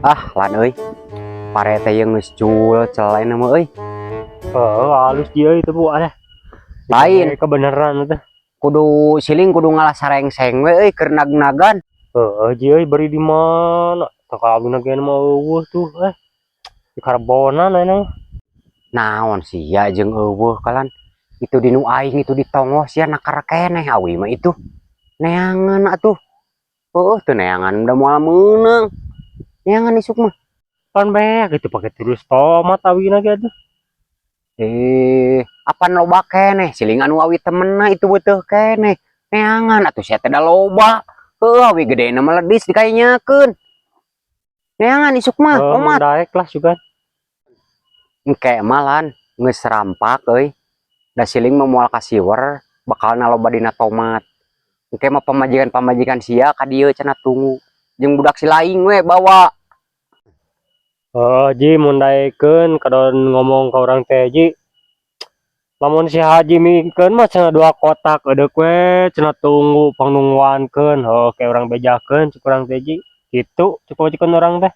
Ah, lan euy. Pare teh jeung geus cul celain mah euy. Oh, halus dia itu, Bu, ada. Lain. Kebenaran itu. Kudu siling, kudu ngalah sarengseng we euy keur nag-nagan. Heeh, ji euy, beri di mana? Tah kawin ge mah euweuh tuh eh. Di karbonan ayeuna mah. Naon sia jeung euweuh kalan. Itu di nu aing itu di tonggoh sia nakar keneh awi mah itu. Neangan atuh. Heueuh, teu neangan udah moal meunang. Neangan isuk mah. Pan beak gitu pakai terus tomat awina ge atuh. Eh, apan loba keneh siling anu awi temenna itu beuteung keneh. Neangan atuh sia teh da loba. Heueuh, awi gedena mah ledis dikainyakeun. Neangan isuk mah, Oh, omat. Daek lah sugan. Engke malan geus rampak euy. Da siling mah moal kasiwer, bakalna loba dina tomat. Engke mah pamajikan-pamajikan sia ka dieu cenah tunggu. Jeung budak si laing we bawa. Oh, ji, mun daekeun kadon ngomong ka urang teh, ji. Lamun si Haji mikeun mah cenah dua kotak edeuk we cenah, tunggu pangnungguankeun. Oh, kayak urang bejakeun cek urang teh, ji. Kitu cek pamajikan urang teh.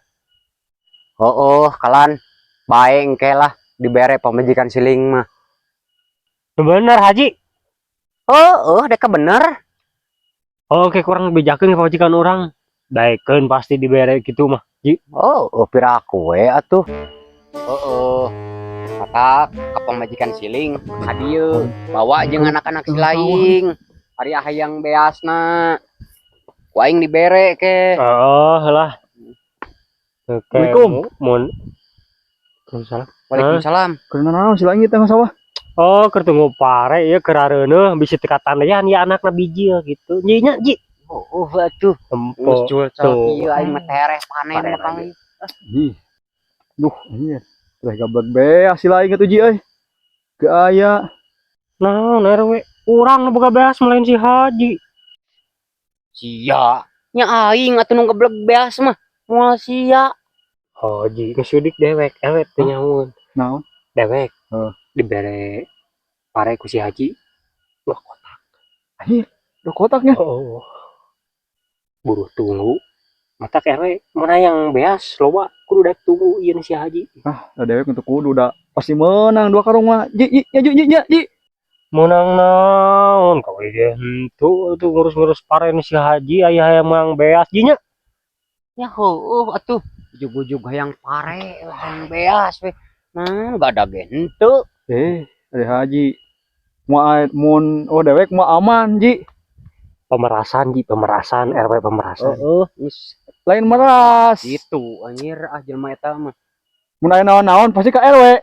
Heueuh, kalan bae engke lah dibere pamajikan siling mah. Bener, Haji? Heueuh, deka bener. Oh, oke, kurang bejakeun ka pamajikan urang. Daekeun pasti dibere kitu mah, ji. Oh, oh piraku we atuh. Heeh. Kata ka pamajikan siling ka dieu bawa jeung anak-anak si laing. Ari hayang beasna. Ku aing dibere ke. Oh, lah. Oke, Assalamualaikum. Mun Waalaikumsalam. Waalaikumsalam. Keur naon si langit teh sawah? Oh, keur tunggu pare ieu keur areuneuh bisi teu katandean ya anakna bijil gitu. Nyi nya, ji. Oh, atuh. Tempo. Geus cul Tuh. kieu aing mah tereh panen Panen mah kali. Ih. Duh, anjir. Teh gablek beas si laing atuh, ji euy. Geu aya. Naon RW? Urang nu boga beas mah lain si Haji. Sia. Nya aing atuh nu geblek beas mah. Moal sia. Oh, ji, geus sidik dewek, ewet teu nyaun. Naon? Dewek. Heeh. Dibere pare ku si Haji. Dua kotak. Anjir, dua kotaknya. Oh. Buruh tunggu. Matak RW mana yang beas loba kudu daek tunggu ieu si Haji. Ah, da dewek untuk kudu da pasti menang dua karung mah. Ji, ji, ya, ji, ji, ya, ji. Menang naon kau ge henteu tuh ngurus-ngurus pare nu si Haji aya hayang menang beas ji nya. Ya heueuh atuh. Ujug-ujug hayang pare, hayang beas we. Nah, gak ada ge henteu. Eh, ada Haji. Mau mun oh dewek mau aman, ji. Pemerasan, ji, pemerasan RW, pemerasan. Heeh, geus Lain meras. gitu anjir ah jelema eta mah. Mun aya naon-naon pasti ka RW.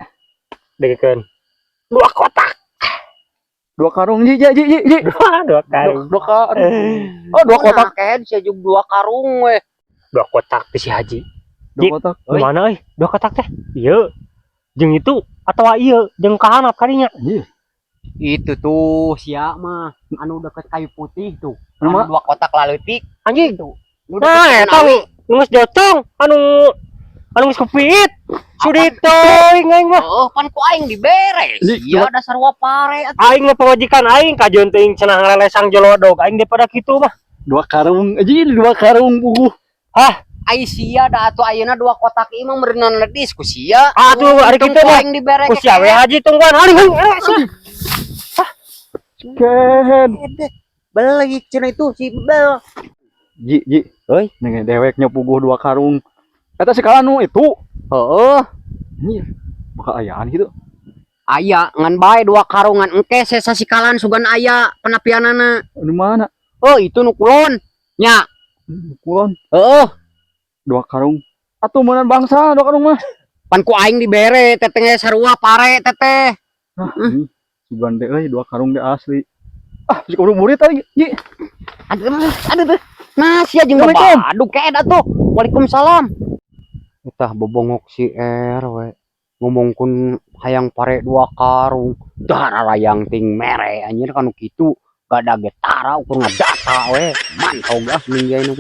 Dekeun dua kotak. Dua karung, ji, ji, ji, ji, ji. Dua dua karung. Dua karung. Oh, dua kotak. Nah, kayak sia juga dua karung we. Dua kotak teh si Haji. Dua Ji. kotak. Oi. Mana euy dua kotak teh? Ieu jeung itu atawa ieu jeung kahanap kadinya. Anjir. Itu tuh sia mah anu deket kayu putih tuh. Anu Anu mah? dua kotak laleutik. Anjing. Itu. Nu Nah, deket eta awi. Nu geus jotong anu anu geus kepiit. Sudi teuing aing mah. Heeh, pan ku aing dibere. Ji, Sia dasar wapare atuh. Aing mah pamajikan aing kajeun teuing cenah ngalelesang jolodog aing daripada kitu mah. Dua karung, ji, dua karung puguh. Hah? Ai sia da atuh ayeuna dua kotak ieu mah meureunnan ledis ku sia. Atuh, ari Untung kitu ku mah. aing dibere. Ku sia we Haji tungguan hari heuh sia. Kehen. Beli cenah itu si Bel. Ji, ji. Oi. Nih deweknya puguh dua karung. Eta si nu itu. Heeh. Anjir. Bakal ayaan gitu. Aya ngan bae dua karungan engke sesa sikalan sugan aya penapianana. Di mana? Oh, itu nu kulon. Nya. Kulon. Heeh. Dua karung. Atuh meunang bangsa dua karung mah. Pan ku aing dibere teteh sarua pare teteh. Ah, ini sugan teh euy dua karung teh asli. Ah, si kudu murid tadi, ji. Aduh, aduh, aduh. Nah, sia jeung Assalamualaikum. Aduh, keed atuh. Waalaikumsalam. Tah bobongok si RW ngomongkeun hayang pare dua karung. Dah rarayang ting mere anjir kanu kitu. Gada ge tara ukur ngadata we. Mantau gas minjai nu.